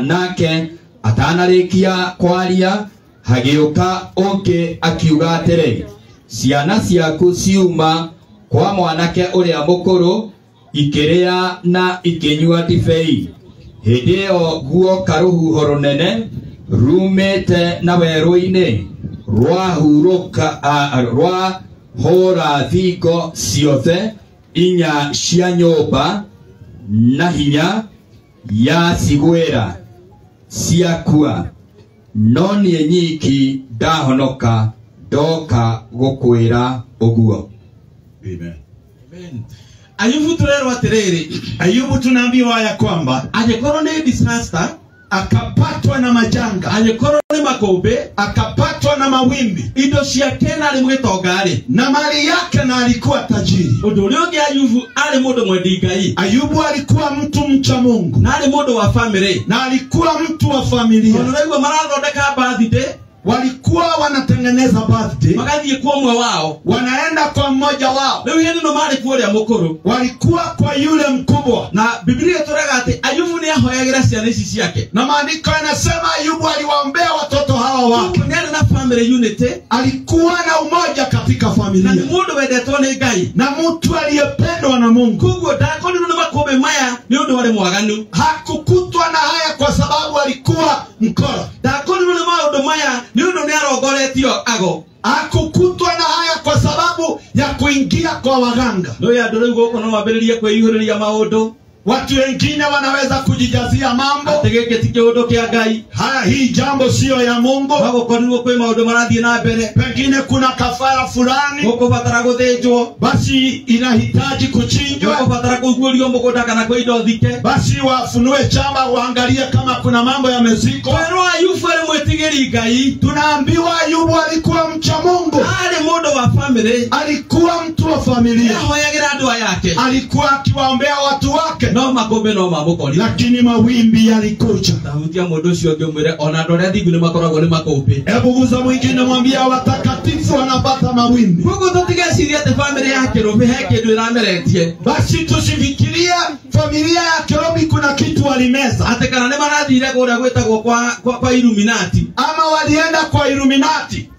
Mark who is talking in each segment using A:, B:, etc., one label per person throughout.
A: Nake atanarĩkia kwaria hagĩũka ũngĩ akiuga atĩrĩ, ciana ciaku ciuma kwa mwanake ũrĩa mũkũrũ ikĩrĩa na ikĩnyua ndibei. Hĩndĩ ĩyo guoka rũhuho rũnene rumĩte na werũ-inĩ rwahurũka rwahũra thingo ciothe inya cia nyũmba na hinya yacigwĩra ciakua, no niĩ nyiki ndahonoka ndoka gũkwĩra ũguo.
B: Amen.
C: Amen. Ayubu turerwo atiriri.
B: Ayubu tunaambiwa ya kwamba
C: angĩkorwo nĩ disaster,
B: akapatwa na majanga,
C: angĩkorwo nĩ makũmbĩ,
B: akapatwa na mawimbi,
C: indo ciake na arĩ mũgĩtonga-rĩ,
B: na mali yake na alikuwa tajiri.
C: Ũndũ ũrĩa ũngĩ Ayubu arĩ mũndũ mwendi Ngai.
B: Ayubu alikuwa mtu mcha Mungu.
C: Na arĩ mũndũ wa family.
B: Na alikuwa mtu wa familia.
C: Tondũ ũraigua marathondeka birthday,
B: walikuwa wanatengeneza birthday,
C: magathiĩ kwa ũmwe wao,
B: wanaenda kwa mmoja wao.
C: Rĩu hĩndĩ ĩno marĩ kwa ũrĩa mũkũrũ,
B: walikuwa kwa yule mkubwa.
C: Na Biblia ĩtũraga atĩ Ayubu nĩ ahoyagĩra ciana ici ciake.
B: Na maandiko yanasema Ayubu aliwaombea watoto hawa wake.
C: Nĩ arĩ na family unity,
B: alikuwa na umoja katika familia.
C: Na ni mũndũ wendetwo nĩ Ngai,
B: na mtu aliyependwa na Mungu.
C: Koguo ndakorirwo nĩ makũmbĩ maya nĩ ũndũ warĩ mwaganu.
B: Hakukutwa na haya kwa sababu alikuwa mkora.
C: Ndakorirwo nĩ maũndũ maya nĩ ũndũ nĩ arongoretio ago.
B: Hakukutwa na haya kwa sababu ya kuingia kwa waganga.
C: No ya andũ rĩu gũkũ no mambĩrĩrie kwĩihũrĩria maũndũ.
B: Watu wengine wanaweza kujijazia mambo.
C: Atĩ gĩkĩ ti kĩũndũ kĩa Ngai.
B: Haya, hii jambo sio ya Mungu.
C: Magũkorirwo kwĩ maũndũ marathiĩ na mbere.
B: Pengine kuna kafara fulani.
C: Gũkũbatara gũthĩnjwo.
B: Basi inahitaji kuchinjwa.
C: Gũkũbatara kũguũrio mũgũnda kana kwĩ indo thike.
B: Basi wafunue chamba waangalie kama kuna mambo yamezikwa.
C: Twerwo Ayubu arĩ mwĩtigĩri Ngai.
B: Tunaambiwa Ayubu alikuwa mcha Mungu.
C: Arĩ mũndũ wa family.
B: Alikuwa mtu wa familia.
C: Nĩahoyagĩra andũ aya ake.
B: Alikuwa akiwaombea watu wake.
C: No makũmbĩ no mamũkorire.
B: Lakini mawimbi yalikuja.
C: Tahutia mũndũ ũcio ũngĩ ũmwĩre ona andũ arĩa athingu nĩ makoragwo nĩ makũmbĩ.
B: Hebu guza mwingine mwambie watakatifu wanapata mawimbi.
C: Koguo tũtigecirie atĩ family ya Kĩrũbi he kĩndũ ĩrameretie.
B: Basi tusifikirie familia ya Kĩrũbi kuna kitu walimeza.
C: Atĩ kana nĩ marathire kũrĩa gwĩtagwo kwa Illuminati.
B: Ama walienda kwa Illuminati.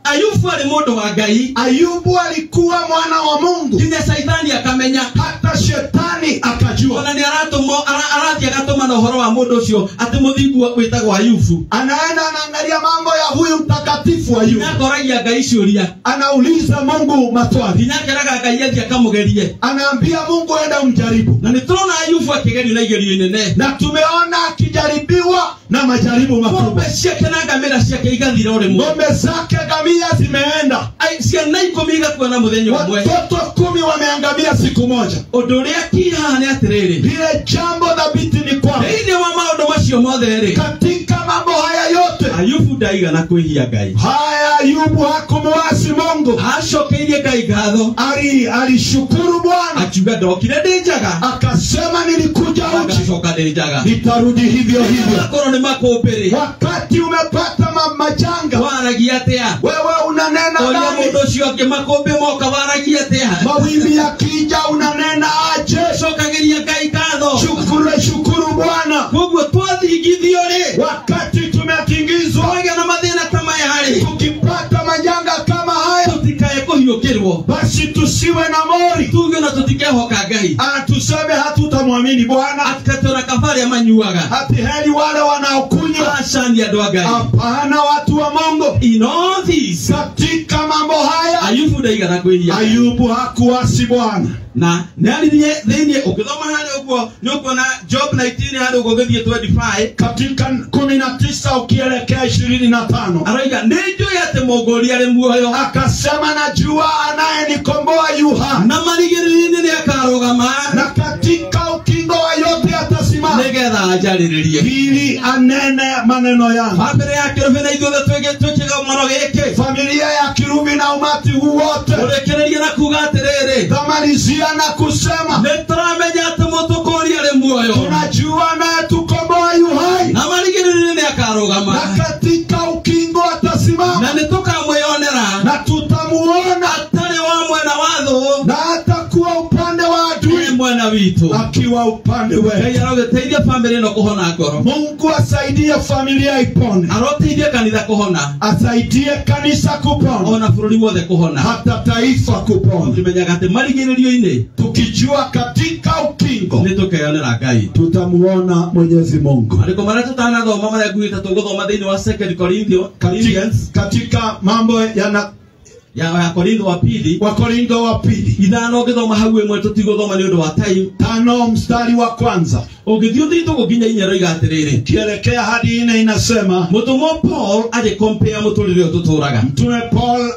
C: Ayubu arĩ mũndũ wa Ngai.
B: Ayubu alikuwa mwana wa Mungu.
C: Nginya Shaitani akamenya.
B: Hata shetani akajua.
C: Ona nĩ aratũmwo, arathiĩ agatũmana ũhoro wa mũndũ ũcio atĩ mũthingu wĩtagwo Ayubu.
B: Anaenda anaangalia mambo ya huyu mtakatifu Ayubu.
C: Nginya akoragia Ngai ciũria.
B: Anauliza Mungu maswali.
C: Nginya akeraga Ngai athiĩ akamũgerie.
B: Anaambia Mungu enda umjaribu.
C: Na nĩ tũrona Ayubu akĩgerio na igerio inene.
B: Na tumeona akijaribiwa na majaribu makubwa.
C: Ng'ombe ciake na ngamĩra ciake igathira o rĩmwe.
B: Ng'ombe zake ngamia zimeenda.
C: Ai, ciana ikũmi igakua na mũthenya ũmwe.
B: Watoto 10 wameangamia siku moja.
C: Ũndũ ũrĩa ki haha nĩ atĩrĩrĩ.
B: Lile jambo dhabiti ni kwamba
C: thĩinĩ wa maũndũ macio mothe rĩ,
B: katika mambo haya yote
C: Ayubu ndaigana kwĩhia Ngai.
B: Haya, Ayubu hakumwasi Mungu.
C: Acokeirie Ngai ngatho.
B: Alishukuru Bwana.
C: Akiuga ndokire ndĩ njaga.
B: Akasema nilikuja uchi.
C: Ngacoka ndĩ njaga.
B: Nitarudi hivyo hivyo.
C: Akorwo nĩ makũmbĩ rĩ.
B: Wakati umepata majanga,
C: waragia atĩa?
B: Wewe unanena
C: Ũrĩa
B: nani?
C: mũndũ ũcio ũngĩ makũmbĩ moka waragia atĩa?
B: Mawimbi yakija unanena aje?
C: Cokagĩria Ngai ngatho.
B: Shukuru, shukuru Bwana.
C: Koguo twathingithio rĩ,
B: wakati tumetingizwa,
C: twagĩa na mathĩna ta maya rĩ,
B: tukipata majanga kama haya,
C: tutikae kũhiũkĩrwo.
B: Basi tusiwe na mori.
C: Tuge na tutikehoka Ngai.
B: Tuseme hatutamwamini Bwana.
C: Atikatwĩra kaba arĩa manyuaga.
B: Ati heri wale wanaokunywa.
C: Aca ni andũ a Ngai.
B: Hapana, watu wa Mungu.
C: In all this,
B: katika mambo haya,
C: Ayubu ndaigana kwĩhia.
B: Ayubu hakuasi Bwana.
C: Na nĩaririe thĩinĩ, ũkĩthoma harĩa ũguo nĩ ũkuona Job 19 harĩa ũguo ũgĩthiĩ 25.
B: Katika 19 ukielekea 25.
C: Aroiga, nĩ njũĩ atĩ mũngũri arĩ muoyo.
B: Akasema najua anayenikomboa yu hai.
C: Na marigĩrĩrio-inĩ nĩakarũgama.
B: Na katika ukingo wa yote atasimama.
C: Nĩgetha anjarĩrĩrie.
B: Ili anene maneno yangu.
C: Familia ya Kĩrũbi na ithuothe twĩ kĩgomano gĩkĩ.
B: Familia ya Kĩrũbi na umati huu wote.
C: Tũrĩkĩrĩrie na kuga atĩrĩrĩ.
B: Tamalizia na kusema.
C: Nĩ tũramenya atĩ mũtũkũri arĩ muoyo.
B: Tunajua anayetukomboa yu hai.
C: Na marigĩrĩrio-inĩ nĩakarũgama.
B: Na katika ukingo atasimama.
C: Na nĩtũkamwĩonera.
B: Na tutamuona.
C: Atarĩ wa mwena wa thũ.
B: Na hatakuwa upande wa adui.
C: Nĩ mwena witũ. witũ.
B: Akiwa upande wetu.
C: Ngai arogĩteithia famĩlĩ ĩno kũhona ngoro.
B: Mungu asaidie familia ipone.
C: Aroteithia kanitha kũhona.
B: Asaidie kanisa kupona.
C: Ona bũrũri wothe kũhona.
B: Hata taifa kupona.
C: Tũkĩmenyaga atĩ marigĩrĩrio-inĩ
B: tukijua katika ukingo
C: nĩ tũkeyonera Ngai.
B: Tutamuona Mwenyezi Mungu.
C: Maandĩko marĩa tũtanathoma marĩa nguĩte tũgũthoma thĩinĩ wa Second Corinthians
B: katika mambo yana
C: ya Korintho wa pili,
B: wa Korintho wa pili
C: 5 ũngĩthoma hau ĩmwe tũtigũthoma nĩ ũndũ wa time.
B: 5 mstari wa kwanza
C: ũngĩthiĩ ũthiĩte ũguo nginya 4 roiga atĩrĩrĩ,
B: kielekea hadi 4 inasema
C: mũtũmwo Paul agĩkompea mũtũrĩre ũyũ tũtũraga.
B: Mtume Paul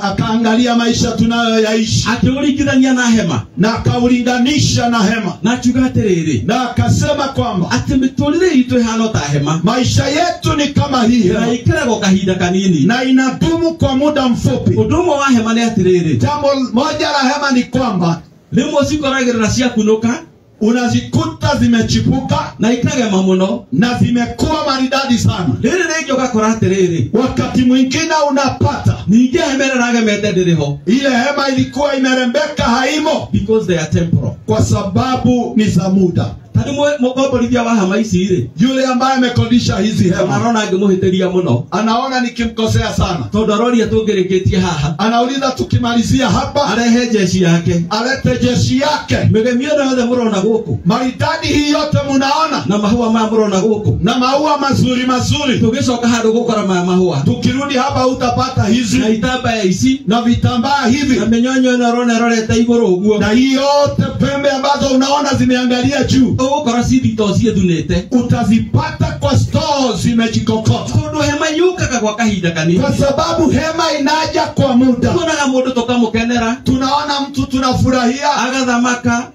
B: akaangalia maisha tunayoyaishi,
C: akĩũringithania na hema,
B: na akaulinganisha na hema,
C: na akiuga atĩrĩrĩ,
B: na akasema kwamba
C: atĩ mĩtũrĩre itũ ĩhana ta hema,
B: maisha yetu ni kama hii hema,
C: na ikaragwo kahinda kanini,
B: na inadumu kwa muda mfupi.
C: Ũndũ ũmwe wa hema nĩ atĩrĩrĩ,
B: jambo moja la hema ni kwamba
C: rĩmwe cikoragĩrĩra ciakunũka,
B: unazikuta zimechipuka
C: na ikagema mũno,
B: na zimekuwa maridadi sana.
C: Rĩrĩ rĩngĩ ũgakora atĩrĩrĩ,
B: wakati mwingine unapata
C: ningĩ hema ĩrĩa ĩragemete ndĩrĩ ho,
B: ile hema ilikuwa imerembeka haimo,
C: because they are temporal,
B: kwa sababu ni za muda.
C: Tari mũkomborithia wa hema ici rĩ,
B: yule ambaye amekodisha hizi hema
C: arona ngĩmũhĩtĩria mũno,
B: anaona nikimkosea sana,
C: tondũ aroria tũngĩrĩkĩtie haha,
B: anauliza tukimalizia hapa,
C: arehe jeshi yake,
B: alete jeshi yake,
C: mĩgemio ĩno yothe mũrona gũkũ,
B: maridadi hii yote munaona,
C: na mahũa maya mũrona gũkũ,
B: na maua mazuri mazuri,
C: tũgĩcoka handũ gũkora maya mahũa,
B: tukirudi hapa utapata hizi,
C: na itambaya ici,
B: na vitambaa hivi,
C: na mĩnyonyo ĩno ũrona ĩrorete igũrũ ũguo,
B: na hii yote pembe ambazo unaona zimeangalia juu,
C: ũgũkora cithito ciĩthunĩte,
B: utazipata kwa store zimejikokota,
C: tondũ hema yũkaga kwa kahinda kanini,
B: kwa sababu hema inaja kwa muda.
C: Tuonaga mũndũ tũkamũkenera,
B: tunaona mtu tunafurahia,
C: agathamaka,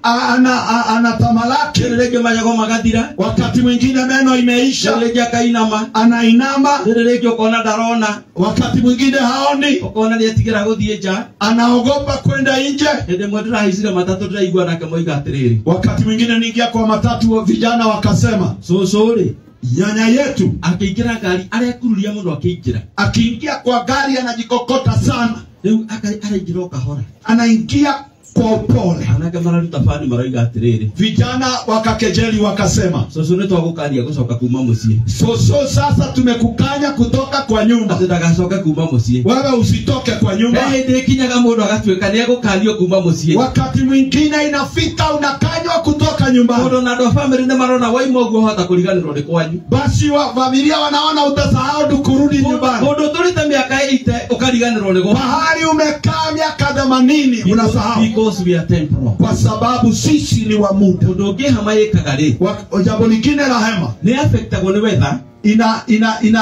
B: anatamalaki,
C: rĩrĩ rĩngĩ magego magathira,
B: wakati mwingine meno imeisha,
C: rĩrĩ rĩngĩ akainama,
B: anainama,
C: rĩrĩ rĩngĩ ũkona ndarona,
B: wakati mwingine haoni,
C: ũkona nĩetigĩra gũthiĩ nja,
B: anaogopa kwenda nje.
C: Hĩndĩ ĩmwe ndĩrahaicire matatũ ndĩraigua nake moiga atĩrĩrĩ,
B: wakati mwingine niingia kwa matatu vijana wakasema,
C: cũcũ rĩ,
B: nyanya yetu
C: akĩingĩra ngari arekururia mũno, akĩingĩra,
B: akiingia kwa gari anajikokota sana,
C: rĩu araingĩra o kahora,
B: anaingia kwa upole.
C: Anake mararuta bani maroiga atĩrĩrĩ,
B: vijana wakakejeli wakasema,
C: cũcũ nĩ twagũkania gũcoka kuma mũciĩ,
B: soso sasa tumekukanya kutoka kwa nyumba,
C: atĩ ndagacoke kuma mũciĩ,
B: wewe usitoke kwa nyumba.
C: Hĩndĩ ĩkinyaga mũndũ agatuĩka nĩegũkanio kuma mũciĩ.
B: Wakati mwingine inafika unakanywa kutoka nyumbani,
C: tondũ na andũ a famĩlĩ nĩ marona waima ũguo hota kũriganĩrwo nĩ kwanyu,
B: basi wa familia wanaona utasahau kurudi nyumbani.
C: Mũndũ ũtũrĩte mĩaka 80 ũkariganĩrwo nĩ
B: mahali umekaa miaka 80 unasahau,
C: because we are temporal,
B: kwa sababu sisi ni wa muda.
C: Ũndũ ũngĩ hema ĩkaga rĩ,
B: jambo lingine la hema
C: nĩ affectagwo nĩ weather,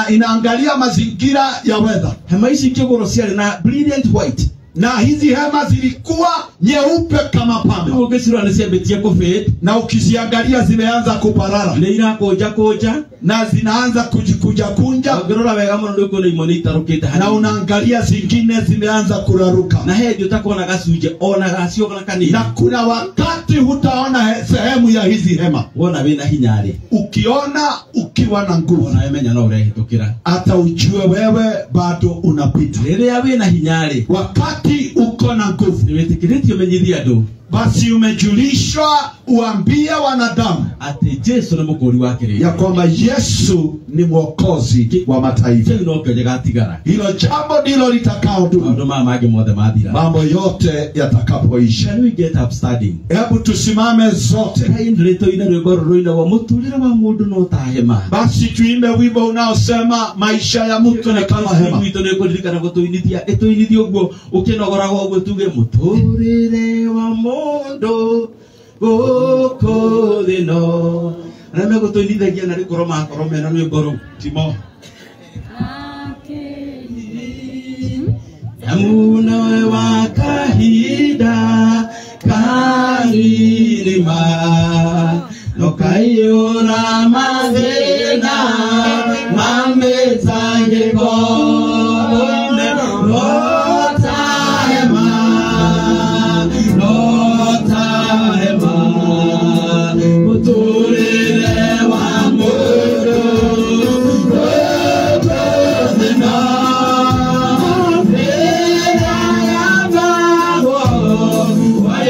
B: inaangalia mazingira ya weather.
C: Hema ici kĩgũrũ ciarĩ na brilliant white,
B: na hizi hema zilikuwa nyeupe kama pamba,
C: ũngĩcirora nĩ ciambĩtie kũfade,
B: na ukiziangalia zimeanza kuparara,
C: nĩ irakũnja kũnja,
B: na zinaanza kujikunja kunja,
C: ũngĩrora wega mũno nĩ ũkuona imwe nĩ itarũkĩte hanini,
B: na unaangalia zingine zimeanza kuraruka,
C: na he hĩndĩ ũtakuona gacunjĩ ona gacio na kanini,
B: na kuna wakati hutaona sehemu ya hizi hema.
C: Wona wĩna hinya rĩ,
B: ukiona ukiwa na nguvu,
C: ona wemenya no ũrehĩtũkĩra,
B: hata ujue wewe bado unapita.
C: Rĩrĩa wĩna hinya rĩ,
B: wakati uko na nguvu,
C: nĩwĩtĩkĩrĩtio ũmenyithie andũ,
B: basi umejulishwa uambie wanadamu
C: atĩ Jesu nĩ mũkũũri wa kĩrĩndĩ,
B: ya kwamba Yesu ni mwokozi wa mataifa.
C: Kĩu nokĩo gĩgatigara,
B: hilo jambo ndilo litakaodumu,
C: maũndũ maya mangĩ mothe mathira,
B: mambo yote yatakapoisha.
C: Shall we get up standing?
B: Hebu tusimame zote,
C: Kindly tuine rwĩmbo rũrũinagwo mũtũrĩre wa mũndũ no ta hema.
B: Basi tuimbe wimbo unaosema maisha ya mtu ni kama hema.
C: Witũ nĩ ũkũririkana gũtũinithia, ĩtũinithie ũguo ũkĩnogoraga ũguo tuge mũtũrĩre wa mũndũ gũkũ thĩ no. Arĩa megũtũinithagia na rĩkorwo makorwo mena rwĩmbo rũu.
B: Timo.
C: Amu nawe wa kahinda kanini ma no kaiyũra mathĩna ma mĩtangĩko, no ta hema, no ta hema, mũtũrĩre wa mũndũ gũkũ thĩ no. Why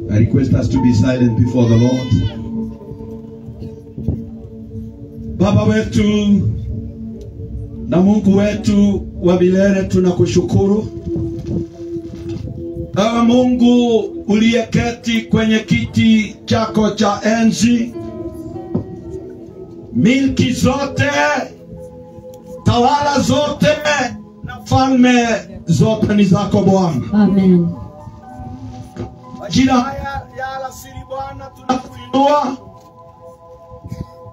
B: I request us to be silent before the Lord. Baba wetu na Mungu wetu wa milele, tunakushukuru. Ewe Mungu uliyeketi kwenye kiti chako cha enzi, milki zote, tawala zote na falme zote ni zako Bwana.
D: Amen.
B: Majira haya ya alasiri Bwana, tunakuinua,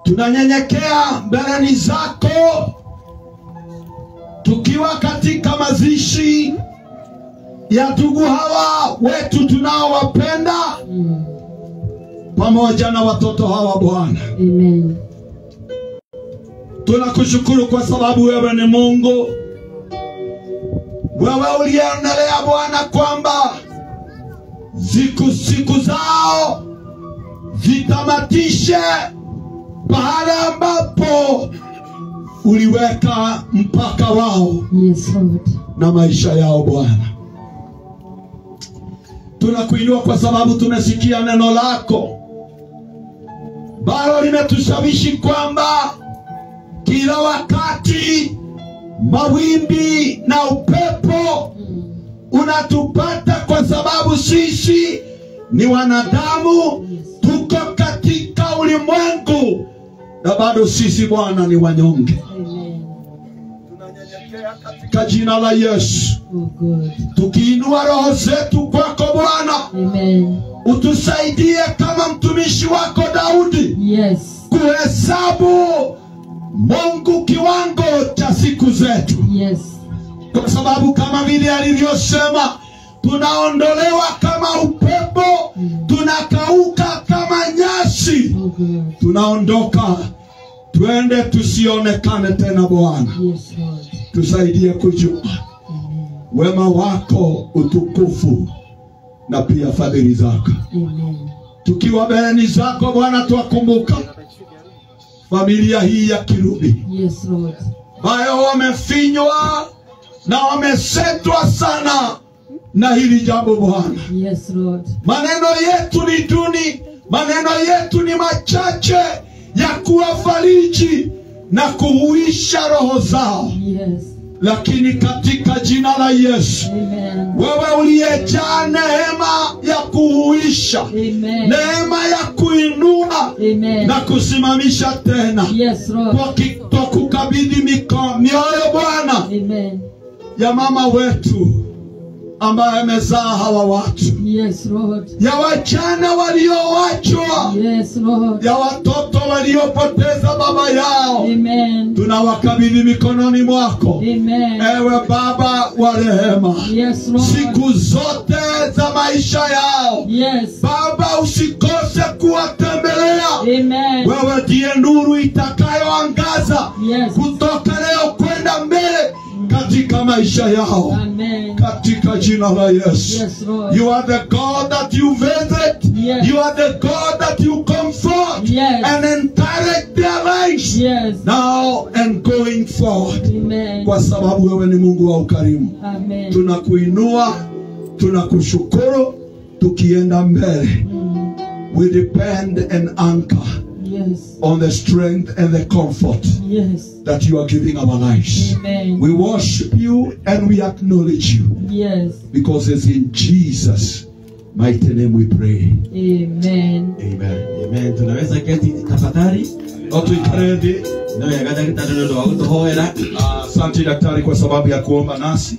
B: tunanyenyekea mbeleni zako, tukiwa katika mazishi ya ndugu hawa wetu tunaowapenda, pamoja na watoto hawa Bwana.
D: Amen.
B: Tunakushukuru kwa sababu wewe ni Mungu. Wewe ulionelea Bwana kwamba siku zao zitamatishe pahala ambapo uliweka mpaka wao.
D: Yes, Lord.
B: Na maisha yao Bwana. Tunakuinua kwa sababu tumesikia neno lako bado limetushawishi kwamba kila wakati mawimbi na upepo unatupata kwa sababu sisi ni wanadamu, tuko katika ulimwengu na bado sisi Bwana ni wanyonge. Tunanyenyekea katika jina la Yesu, tukiinua roho zetu kwako Bwana.
D: Amen.
B: Utusaidie kama mtumishi wako Daudi,
D: yes,
B: kuhesabu Mungu kiwango cha siku zetu.
D: Yes.
B: Kwa sababu kama vile alivyosema, tunaondolewa kama upepo, tunakauka kama nyasi, tunaondoka tuende tusionekane tena Bwana.
D: Yes, Lord.
B: Tusaidie kujua wema wako, utukufu na pia fadhili zako.
D: Amen.
B: Tukiwa mbele zako Bwana, tuwakumbuka familia hii ya Kirubi.
D: Yes, Lord.
B: Bayo wamefinywa na wamesetwa sana na hili jambo Bwana.
D: Yes, Lord.
B: Maneno yetu ni duni, maneno yetu ni machache ya kuwafariji na kuhuisha roho zao.
D: Yes.
B: Lakini katika jina la Yesu,
D: Amen.
B: wewe uliyejaa neema ya kuhuisha,
D: Amen.
B: neema ya kuinua,
D: Amen.
B: na kusimamisha tena,
D: Yes, Lord.
B: kwa kukabidhi mioyo Bwana
D: Amen.
B: ya mama wetu ambaye amezaa hawa watu,
D: Yes, Lord.
B: ya wajana walioachwa,
D: Yes, Lord.
B: ya watoto waliopoteza baba yao.
D: Amen.
B: Tunawakabidhi mikononi mwako.
D: Amen.
B: Ewe Baba wa rehema,
D: Yes, Lord.
B: siku zote za maisha yao,
D: Yes.
B: Baba usikose kuwatembelea.
D: Amen.
B: Wewe ndiye nuru itakayoangaza,
D: Yes.
B: kutoka leo kwenda mbele katika maisha yao.
D: Amen.
B: Katika jina la Yesu.
D: Yes, Lord.
B: You are the God that you visit.
D: Yes.
B: You are the God that you comfort.
D: Yes.
B: And encourage their lives.
D: Yes.
B: Now and going forward.
D: Amen.
B: Kwa sababu wewe ni Mungu wa ukarimu.
D: Amen.
B: Tunakuinua, tunakushukuru tukienda mbele. We depend and anchor
D: Yes.
B: on the strength and the comfort
D: Yes.
B: that you are giving our lives.
D: Amen.
B: We worship you and we acknowledge you
D: Yes.
B: because it's in Jesus' mighty name we pray.
D: Amen.
B: Amen.
C: Amen. Tunaweza keti tafadhali.
B: No tuikare thĩ.
C: Nĩ wega ndagĩtarĩ nĩ ũndũ wa gũtũhoera.
B: Asante daktari kwa sababu ya kuomba nasi.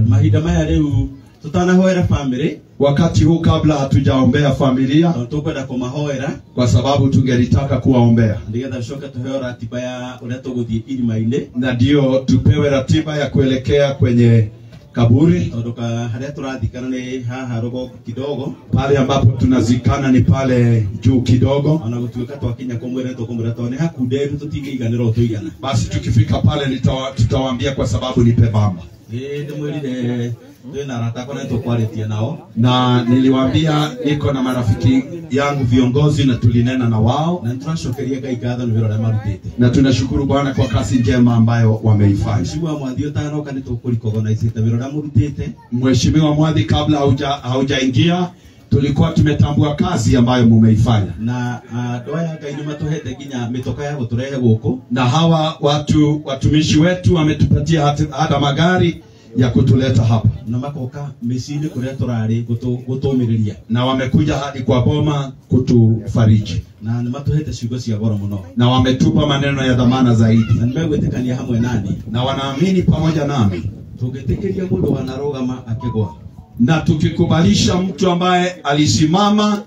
C: Mahinda maya rĩu tutanahoera family
B: Wakati huu kabla hatujaombea familia,
C: tondũ tũkwenda kũmahoera
B: kwa sababu tungelitaka kuwaombea
C: nĩgetha tũcoke tũheo ratiba ya ũrĩa tũgũthiĩ irima-inĩ
B: na ndio tupewe ratiba ya kuelekea kwenye kaburi.
C: tondũ harĩa tũrathikana nĩ haha rũgongo kidogo
B: Pale ambapo tunazikana ni pale juu kidogo.
C: ona gũtuĩka twakinya kũmwĩra nĩtũkũmwĩra tondũ nĩ hakunderu tũtingĩiganĩra o tũigana.
B: Basi tukifika pale tutawaambia kwa sababu ni pembamba.
C: Nĩ ndĩmwĩrire twĩna arata akwa na nĩtũkwarĩtie nao
B: Na niliwaambia niko na marafiki yangu viongozi na tulinena na wao,
C: na nĩtũracokeria Ngai ngatho nĩ wĩra ũrĩa marutĩte.
B: na tunashukuru Bwana kwa kazi njema ambayo wameifanya.
C: Mheshimiwa Mwathi ũtanoka nĩtũkũrikogonaicĩte wĩra ũrĩa mũrutĩte.
B: Mheshimiwa Mwathi, kabla haujaingia tulikuwa tumetambua kazi ambayo mumeifanya,
C: na andũ aya Ngai nĩmatũhete nginya mĩtoka ya gũtũrehe gũkũ
B: na hawa watu watumishi wetu wametupatia hata magari ya kutuleta hapa,
C: na makoka mĩciĩ-inĩ kũrĩa tũrarĩ gũtũmĩrĩria,
B: na wamekuja hadi kwa boma kutufariji,
C: na nĩmatũhete ciugo cia goro mũno,
B: na wametupa maneno ya dhamana zaidi,
C: na nĩmegwĩtĩkania hamwe nani
B: na wanaamini pamoja nami,
C: tũngĩtĩkĩria mũndũ wanarũgama akĩgwa,
B: na tukikubalisha mtu ambaye alisimama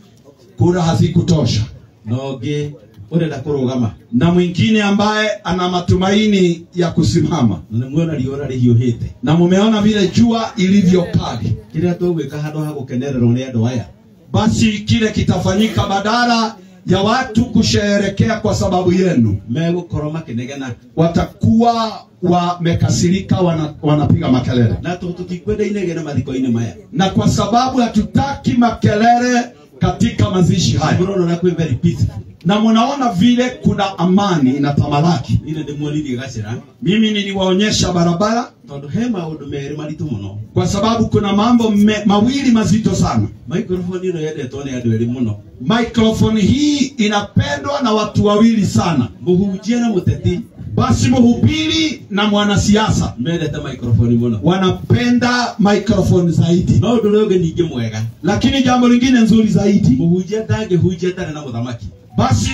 B: kura hazikutosha,
C: na ũngĩ ũrenda kũrũgama,
B: na mwingine ambaye ana matumaini ya kusimama,
C: na nĩmuona riũa rĩhiũhĩte,
B: na mumeona vile jua ilivyo kali,
C: kĩrĩa tũgwĩka handũ ha gũkenererwo nĩ andũ aya,
B: basi kile kitafanyika badala ya watu kusherehekea kwa sababu yenu,
C: megũkorwo makĩnegena,
B: watakuwa wamekasirika, wanapiga makelele,
C: na tũtikwenda inegene mathiko-inĩ maya,
B: na kwa sababu hatutaki makelele katika mazishi haya,
C: mũrona ũrĩa kwĩ very peaceful.
B: na munaona vile kuna amani inatamalaki.
C: Niĩ nĩndĩmuonirie gacĩra
B: Mimi niliwaonyesha barabara
C: tondũ he maũndũ merĩ maritũ mũno.
B: kwa sababu kuna mambo mawili mazito sana.
C: Microphone ĩno yendetwo nĩ andũ erĩ mũno.
B: Microphone hii inapendwa na watu wawili sana,
C: Mũhunjia na mũteti.
B: Basi mhubiri na mwanasiasa
C: mendete microphone mũno,
B: wanapenda microphone zaidi.
C: No ũndũ ũrĩa ũngĩ ningĩ mwega,
B: lakini jambo lingine nzuri zaidi,
C: mũhunjia ndangĩhunjia atarĩ na mũthamaki.
B: Basi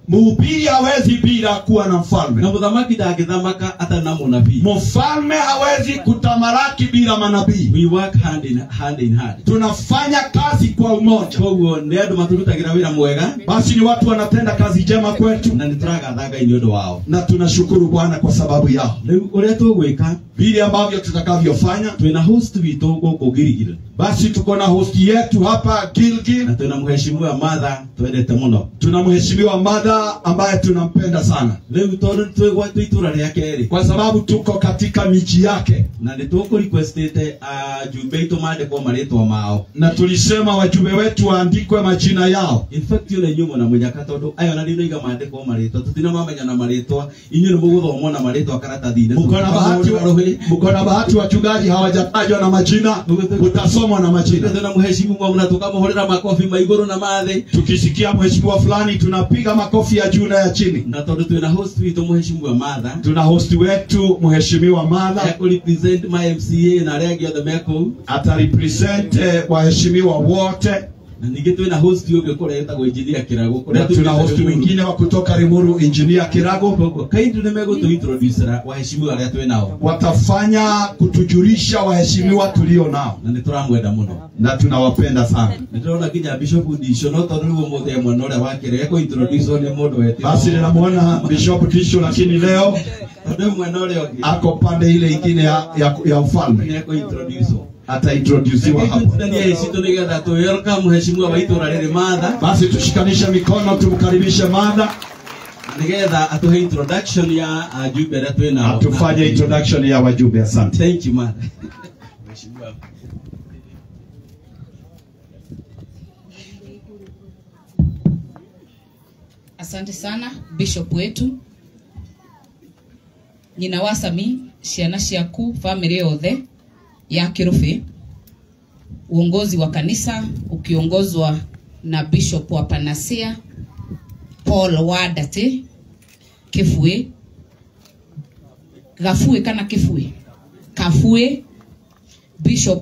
B: mhubiri hawezi bila kuwa na mfalme,
C: na mũthamaki ndangĩthamaka atarĩ na mũnabii.
B: Mfalme hawezi kutamalaki bila manabii.
C: We work hand in hand in hand.
B: Tunafanya kazi kwa umoja.
C: Koguo nĩ andũ matũrutagĩra wĩra mwega,
B: basi ni watu wanatenda kazi njema kwetu,
C: na nĩtũragatha Ngai nĩ ũndũ wao,
B: na tunashukuru Bwana kwa sababu yao.
C: Rĩu ũrĩa tũgwĩka,
B: vile ambavyo tutakavyofanya,
C: twĩna host witũ gũkũ Gilgil,
B: basi tuko na host yetu hapa Gilgil,
C: na twĩna mheshimiwa Martha twendete mũno.
B: Tuna mheshimiwa Martha ambaye tunampenda sana.
C: Rĩu tondũ twĩ itũra rĩake rĩ,
B: kwa sababu tuko katika miji yake,
C: na nĩtũkũrequestĩte ajumbe aitũ maandĩkwo marĩtwa mao,
B: na tulisema wajumbe wetu waandikwe majina yao.
C: In fact ona inyuĩ mwena mũnyaka tondũ aya ona ndinoiga maandĩkwo marĩtwa, tũtinamamenya na marĩtwa, inyuĩ nĩmũgũthomwo na marĩtwa karatathi-inĩ.
B: Mko na bahati wachungaji hawajatajwa na majina, utasomwa na majina.
C: Tuna mheshimiwa mna tukamhorera makofi maiguru na mathĩ.
B: Tukisikia mheshimiwa fulani tunapiga makofi ya juu na ya chini.
C: Na tondũ twĩna host witũ mheshimiwa Martha,
B: tuna host wetu mheshimiwa Martha
C: ya represent my MCA na arĩa angĩ othe me kũu,
B: ata represent waheshimiwa wote.
C: Na ningĩ twĩna host ũngĩ kũrĩa wĩtagwo Engineer Kirago,
B: na tuna host mwingine wa kutoka Limuru, Engineer Kirago.
C: Koguo kaindu nĩmegũtũ-introducera waheshimiwa arĩa twĩ nao,
B: watafanya kutujulisha waheshimiwa tulio nao,
C: na nĩtũramwenda mũno
B: na tunawapenda sana.
C: Nĩndĩrona nginya Bishop Disho, no tondũ rĩu ũmũthĩ e mwena ũrĩa wa kĩrĩa ekũ-introduce nĩ mũndũ wetĩtwo.
B: Basi ninamuona Bishop Disho, lakini leo
C: tondũ mwena ũrĩa ũngĩ
B: ako pande ile ingine ya ufalme,
C: nĩekũ-introduce
B: ataintroduciwa hapo. Basi tushikanishe mikono tumkaribishe Martha
C: nigetha atuhe introduction ya ajumbe arĩa twĩ nao,
B: atufanye introduction ya wajumbe. Asante.
C: Thank you Martha. Mheshimiwa.
E: Asante sana Bishop wetu, nyina wa Sami, ciana ciaku, family yothe ya Kirubi, uongozi wa kanisa ukiongozwa Na Bishop wa Panacea Paul Wandati Kibui Gabui kana Kibui Kabui Bishop.